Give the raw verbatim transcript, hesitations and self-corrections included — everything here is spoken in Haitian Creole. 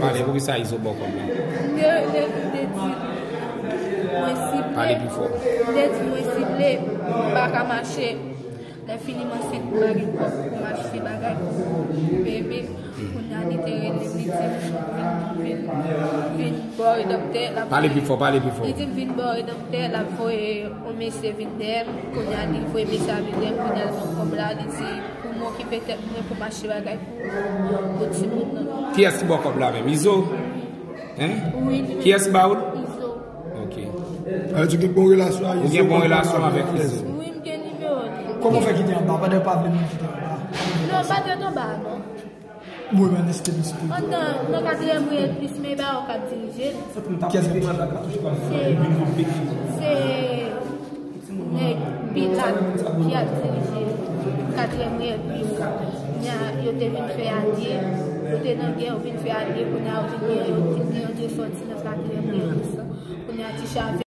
Pale, poukisa Izo ba w kòb la? M te, m te, m te di, mwen sible. Pale pi fò. M te di, mwen sible, m pa ka mache. Lè fini, m ansent, m pa gen kòb pou m achte bagay pou bebe. Kounye a, li te rele m, li di m, vin, vin, vin bò redanmtè. L ap Pale pi fò, pale pi fò. Li di m, vin bò redanmtè, l ap voye yon mesye vin dèyè m. Kounye a, li voye mesye a vin dèyè m. Kounye a, l ban m kòb la, li di, pou m okipe tèt mwen, pou m achte bagay pou, pou timoun nan. Kiyès ki ba w kòb la menm? Izo? Hein? Wi, li menm. Kiyès ki ba ou l? Izo. Ok. Sa vle di ou gen bon relasyon ak Izo? Ou gen bon relasyon avèk Izo? Wi, m gen nimewo li. Kòman w fè kite anba? Pandan w pa vle moun kite anba? Non, m pa t ret anba, non. Mwen, men, este, este. Andan, nan katriyèm riyèl plis, men ba yo k ap dirije. Kiyès ki dirije? Se, se nèg Pilat ki ap dirije katriyèm riyèl plis. Kounye a, yo te vin fè alye, yo te nan gè, yo vin fè alye, kounye a, yo vin gen, yo vin gen, yo te sòti nan katriyèm riyèl plis la. Kounye a, ti chave